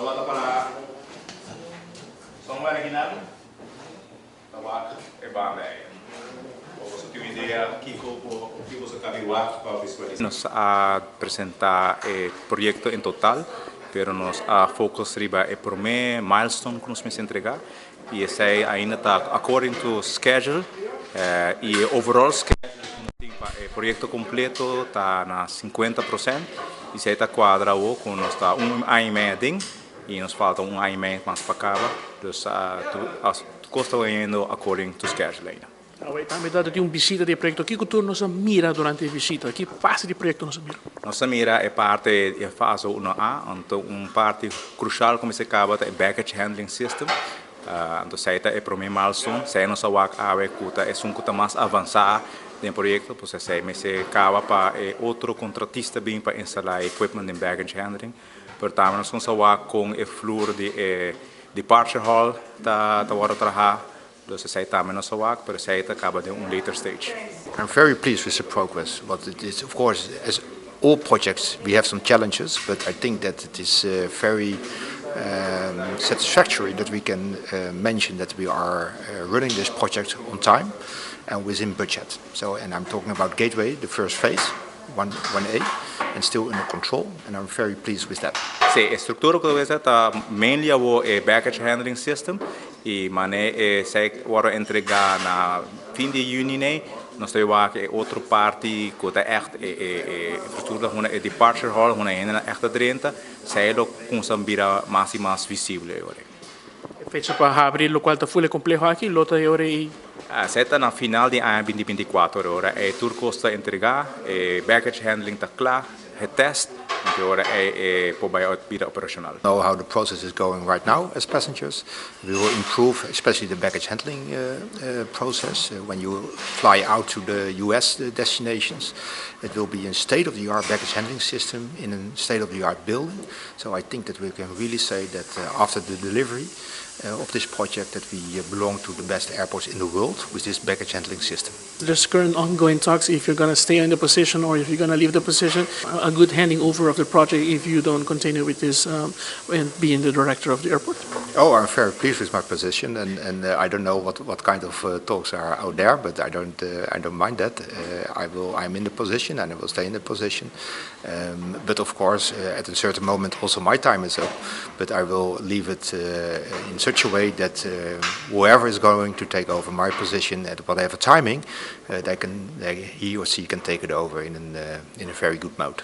Tabata para somewhere akinan ta wak e banda ei. Pa boso tin un idea kiko bo ki boso ta bin wak pa visualisa. Nos a presenta e proyecto en total, pero nos a focus riba e prome milestone ku nos mester entrega y esei ainda ta according to schedule y e overall schedule ku nos tin pa e proyecto completo ta na 50% y esei ta cuadra awo ku nos ta un aña y media den y nos falta un aña y media mas pa caba, dus tur cos ta bayendo according to schedule ainda. Awe tambe ta tin un bishita di e proyecto. Kico tur nos a mira durante e bishita? Ki fase di proyecto nos a mira? Nos a mira e parte di e fase 1A, anto un parti crucial cu mester caba ta e baggage handling system. Anto esey ta e prome milestone. Esey nos a wak awe cu ta esun cu ta mas avansa den e proyecto, pues esey mester caba pa e otro contratista bin pa instala e equipment den baggage handling. Pero tambe nos a wak con e vloer di e departure hall ta wordo traha. Dus esey tambe nos a wak, pero esey ta caba den un later stage. I'm very pleased with the progress. But it is, of course, as all projects, we have some challenges, but I think that it is very satisfactory that we can mention that we are running this project on time and within budget. So, and I'm talking about Gateway, the first phase, 1, 1A, and still under control, and I'm very pleased with that. Si, e structura cu ta mainly e baggage handling system y mane esey wordo entrega na fin di juni, ne, nos ta wak e otro parti cu ta echt e infrastructura, unda e departure hall, unda hende echt drenta, esey lo cuminsa bira mas y mas visibel awor. Fecha pa habri locual ta full compleho aki, lo ta awor y Esey ta na final di aña 2024, ora e tur cos ta entrega, e baggage handling ta cla, e test, y ora e por bay bira operacional. Know how the process is going right now as passengers. We will improve especially the baggage handling process. When you fly out to the US destinations, it will be a state-of-the-art baggage handling system in a state-of-the-art building. So I think that we can really say that after the delivery of this project that we belong to the best airports in the world with this baggage handling system. There's current ongoing talks if you're going to stay in the position or if you're going to leave the position. A good handing over of the project if you don't continue with this and being the director of the airport. Oh, I'm very pleased with my position, and I don't know what kind of talks are out there, but I don't mind that. I'm in the position and I will stay in the position. But of course, at a certain moment, also my time is up. But I will leave it in such a way that whoever is going to take over my position at whatever timing, he or she can take it over in a very good mode.